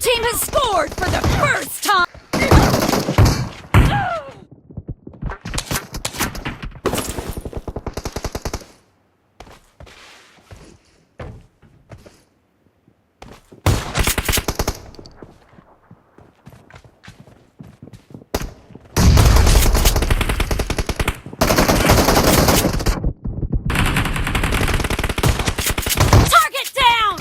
team has scored for the first time! Target down!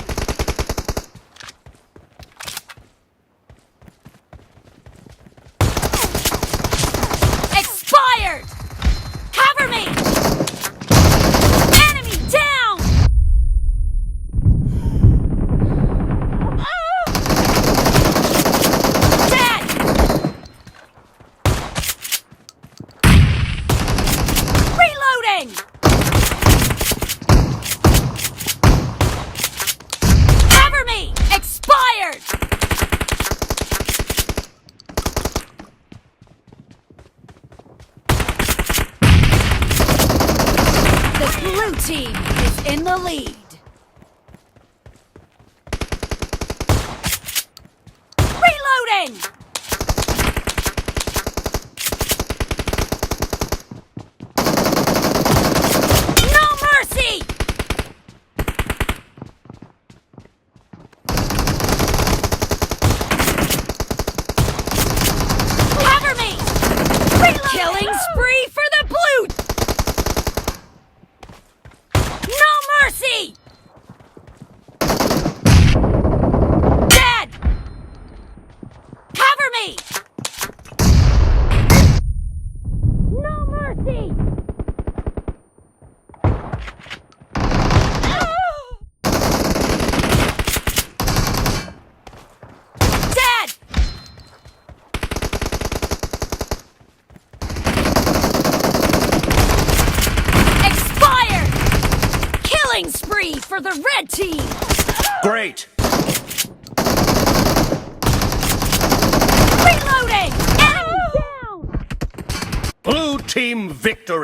Expired! Cover me! Enemy down! Dead! Reloading! Cover me! Expired! The blue team is in the lead. Reloading! No mercy! Cover me! Killing spree for the blue! No mercy! Dead! Cover me! No mercy! Dead! Expired! Killing spree for the red team! Great! Reloading! Enemy down! Blue team victory!